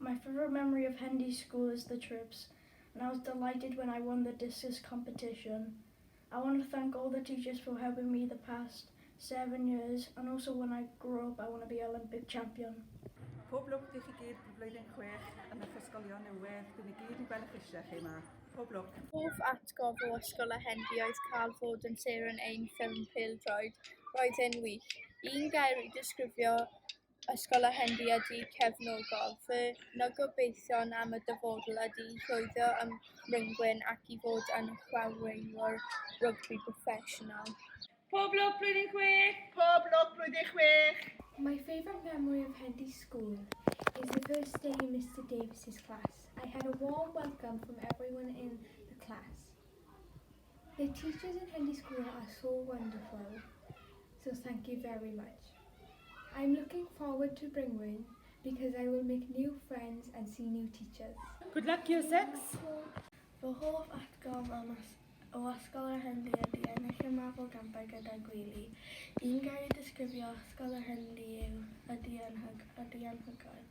My favourite memory of Hendy School is the trips, and I was delighted when I won the discus competition. I want to thank all the teachers for helping me the past 7 years, and also when I grow up I want to be Olympic champion. Pob lwc i chi gyd blwyddyn 6 yn eich ysgolion newydd. Bydd ni gyd yn gweld eich eisiau chi yma. Pob lwc. Hoff atgof o Ysgol y Hendy oedd cael fod yn seren ein ffilm pêl-droed. Roedd e'n wych. Un gair i disgrifio Ysgol y Hendy ydy cefnogol. Fy ngobeithion am y dyfodol ydy i llwyddo ym Mryngwyn ac i fod yn chwaraewr rygbi proffesiynol. Pob lwc blwyddyn 6! Pob lwc blwyddyn 6! My favourite memory of Hendy School is the first day in Mr Davis's class. I had a warm welcome from everyone in the class. The teachers in Hendy School are so wonderful, so thank you very much. I'm looking forward to Bryngwyn because I will make new friends and see new teachers. Good luck, Year 6! Fy hoff atgof am o Ysgol yr Hendy ydy ennill y mabolgampau gyda Gwili. Un gair i disgrifio Ysgol yr Hendy yw ydy anhygoel.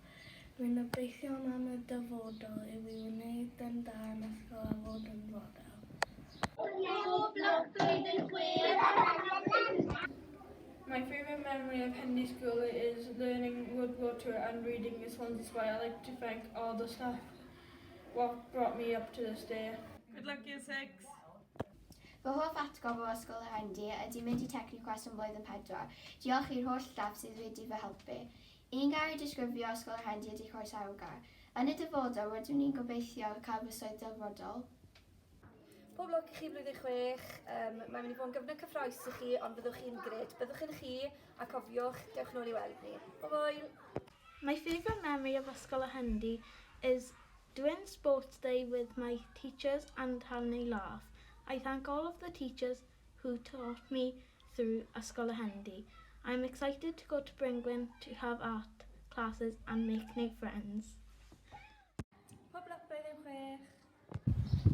Fy obeithion am y dyfodol yw i wneud yn dda yn ysgol a fod yn fodel. Pob lwc blwyddyn 6! My favourite memory of Hendy School is learning World War II and reading the Swansea Spy. I'd like to thank all the staff what brought me up to this day. Good luck, Year 6! Fy hoff atgof o Ysgol yr Hendy ydy mynd i Techniquest yn blwyddyn 4. Diolch i'r holl staff sydd wedi fy helpu. Un gair i disgrifio Ysgol yr Hendy ydy croesawgar. Yn y dyfodol, rydw i'n gobeithio cael fy swydd delfrydol. Pob lwc i chi blwyddyn 6. Mae'n mynd i fod yn gyfnod cyffrous i chi, ond byddwch chi'n grêt. Byddwch chi'n chi a cofiwch, dewch nôl i weld ni. Pob hwyl! My favourite memory of Ysgol y Hendy is doing sports day with my teachers and having a laugh. I thank all of the teachers who taught me through Ysgol y Hendy. I'm excited to go to Bryngwyn to have art classes and make new friends. Pob lwc blwyddyn 6!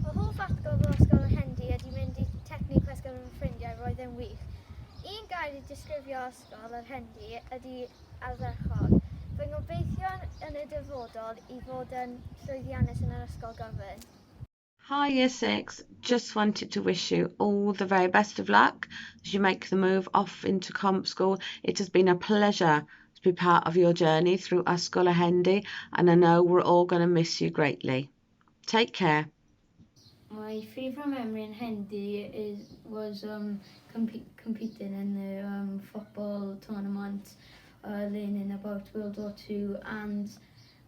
Fy hoff atgof o Ysgol y Hendy ydy mynd i Techniquest gyda fy ffrindiau, roedd e'n wych. Un gair i disgrifio Ysgol yr Hendy ydy ardderchog. Fy ngobeithion yn y dyfodol i fod yn llwyddiannus yn yr ysgol gyfun. Hi, Year 6. Just wanted to wish you all the very best of luck as you make the move off into comp school. It has been a pleasure to be part of your journey through Ysgol y Hendy, and I know we're all going to miss you greatly. Take care. My favourite memory in Hendy is was competing in the football tournament, learning about World War II and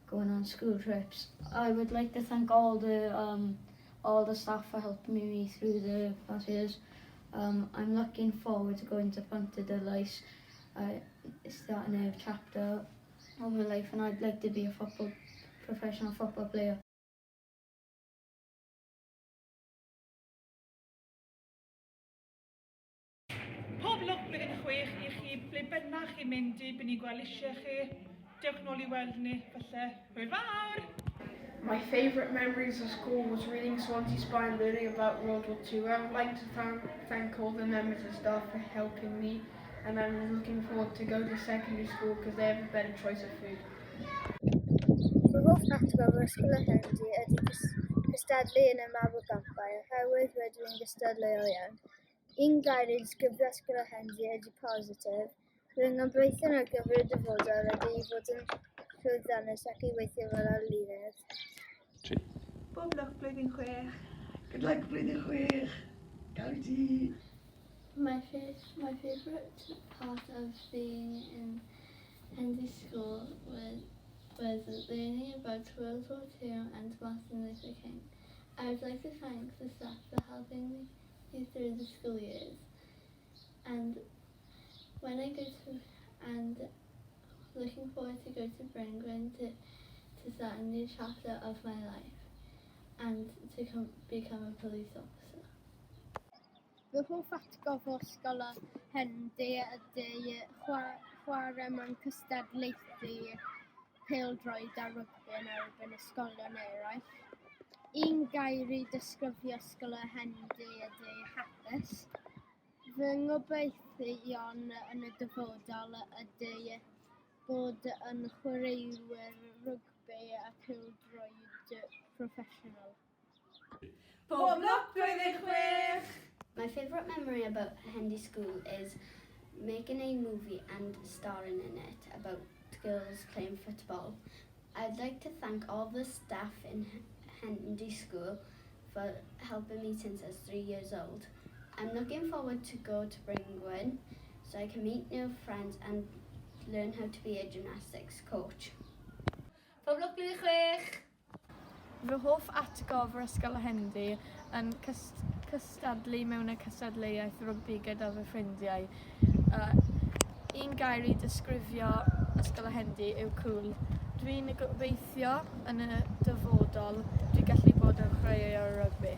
going on school trips. I would like to thank all the staff for helping me through the past years. I'm looking forward to going to Pontarddulais, starting a chapter of my life, and I'd like to be a football professional football player. Pob lwc blwyddyn 6 i chi, ble bynnag chi'n mynd i, bydd ni'n gweld eisiau chi. Dewch nôl i weld ni, falle. Hwyl fawr! My favourite memories of school was reading Swansea Spy and learning about World War II. I would like to thank all the members of staff for helping me, and I'm looking forward to go to secondary school because they have a better choice of food. Fy hoff atgof o Ysgol y Hendy ydy cystadlu yn y mabolgampau oherwydd rydw i'n gystadleuol iawn. Un gair i ddisgrifio Ysgol y Hendy ydy positif. Fy ngobeithion ar gyfer y dyfodol ydy i fod yn llwyddiannus ac i weithio fel arlunydd. Pob lwc blwyddyn 6! Good luck blwyddyn 6. Gael ti. My favourite part of being in Hendy School was learning about World War II and Martin Luther King. I would like to thank the staff for helping me through the school years. And when I go to and looking forward to go to Bryngwyn to start a new chapter of my life and to become a police officer. Fy hoff atgof o Ysgol y Hendy ydy chwarae mewn cystadlaethu pêl-droed a rygbi yn erbyn ysgolion eraill. Un gair i disgrifio Ysgol y Hendy ydy hapus. Fy ngobeithion yn y dyfodol ydy bod yn chwaraewyr rygbi. rygbi a pêl-droed proffesiynol. Pob lwc blwyddyn chwech! My favourite memory about Hendy School is making a movie and starring in it about girls playing football. I'd like to thank all the staff in Hendy School for helping me since I was three years old. I'm looking forward to go to Bryngwyn so I can meet new friends and learn how to be a gymnastics coach. Pob lwc blwyddyn chwech! Fy hoff atgof o'r Ysgol Hendy yn cystadlu mewn y cystadleuaeth rygbi gyda fy ffrindiau. Un gair i disgrifio Ysgol y Hendy yw cŵl. Dwi'n gobeithio yn y dyfodol dwi gallu bod yn chwaraewr rygbi.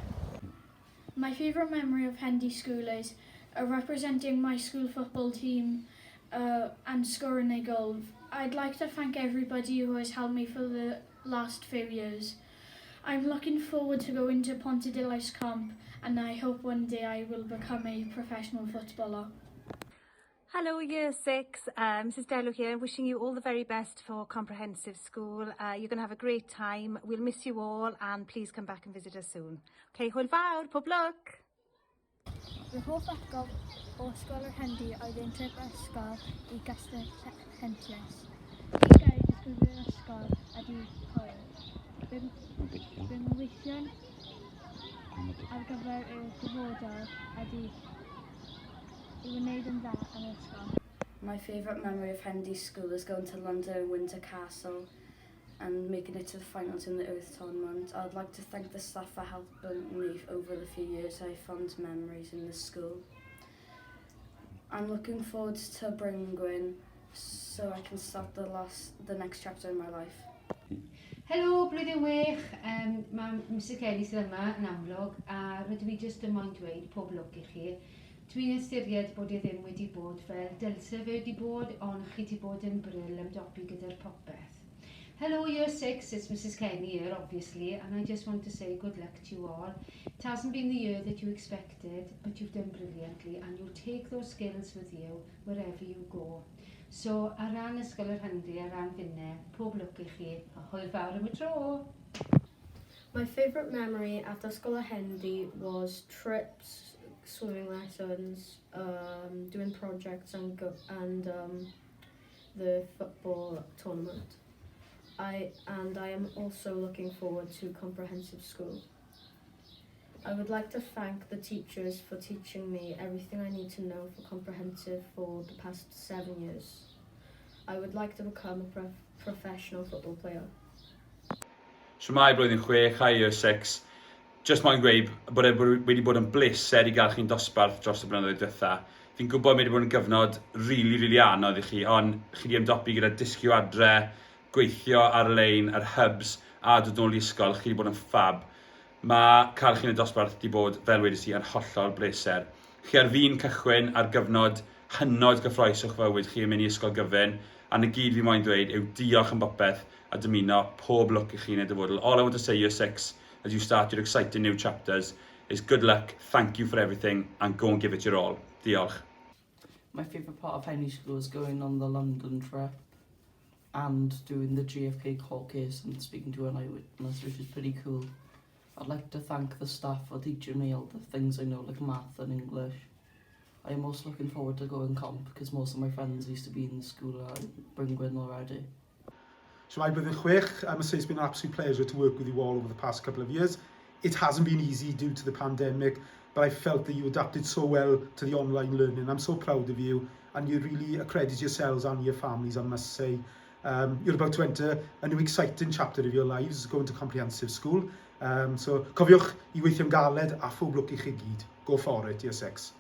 My favourite memory of Hendy School is representing my school football team and scoring a goal. I'd like to thank everybody who has helped me for the last few years. I'm looking forward to going to Pontarddulais Comp and I hope one day I will become a professional footballer. Hello, Year 6. Mrs Dello here, wishing you all the very best for comprehensive school. You're going to have a great time. We'll miss you all and please come back and visit us soon. Okay, hwyl fawr, pob lwc! Fy hoff atgof o Ysgol yr Hendy oedd ein trip ysgol i Gastell Henllys. Un gair i disgrifio'r ysgol ydy hwyl. Fy fy ngweithion ar gyfer y dyfodol ydy i wneud yn dda yn yr ysgol. My favourite memory of Hendy School is going to London and Windsor Castle and making it to the finals in the Earth Tournament. I'd like to thank the staff for helping me over the few years. I have fond memories in the school. I'm looking forward to Bryngwyn so I can start the last, the next chapter in my life. Helo, blwyddyn wech. Mae Mr Kelly sydd yma yn amlwg a rydw i jyst yn moyn dweud pob lwc i chi. Dwi'n ystyried bod e ddim wedi bod fel dylse fe wedi bod, ond chi wedi bod yn brill ymdopi gyda'r popeth. Hello, Year 6, it's Mrs Kenny here, obviously, and I just want to say good luck to you all. It hasn't been the year that you expected, but you've done brilliantly, and you'll take those skills with you wherever you go. So, ar ran Ysgol yr Hendy, ar ran finne, pob lwc i chi, a hwyl fawr am y tro! My favourite memory at Ysgol y Hendy was trips, swimming lessons, doing projects and the football tournament. I am also looking forward to comprehensive school. I would like to thank the teachers for teaching me everything I need to know for comprehensive for the past 7 years. I would like to become a professional football player. Shwmae blwyddyn chwech, hi Year 6. Just moyn gweud bod e wedi bod yn bleser i gael chi'n dosbarth dros y blynyddoedd diwetha. Fi'n gwybod mae wedi bod yn gyfnod really, really anodd i chi, ond chi wedi ymdopi gyda dysgu adre, gweithio ar-lein, ar hubs, a dod nôl i ysgol, chi wedi bod yn fab. Mae cael chi yn y dosbarth wedi bod, fel wedes i, yn hollol bleser. Chi ar fin cychwyn ar gyfnod hynod gyffrous o'ch fywyd chi yn mynd i ysgol gyfun, a 'na gyd fi moyn dweud yw diolch am bopeth a dymuno pob lwc i chi yn y dyfodol. All I want to say, Year 6, as you start your exciting new chapters, is good luck, thank you for everything, and go and give it your all. Diolch. My favourite part of Hendy School is going on the London trip and doing the JFK court case and speaking to an eyewitness, which is pretty cool. I'd like to thank the staff for teaching me all the things I know, like math and English. I am also looking forward to going comp because most of my friends used to be in the school at Bryngwyn already. Shwmae blwyddyn chwech, I must say it's been an absolute pleasure to work with you all over the past couple of years. It hasn't been easy due to the pandemic, but I felt that you adapted so well to the online learning. I'm so proud of you, and you really accredit yourselves and your families, I must say. You're about to enter a new exciting chapter of your lives, going to comprehensive school. So cofiwch i weithio'n galed a phob lwc i chi gyd. Go for it, Year 6.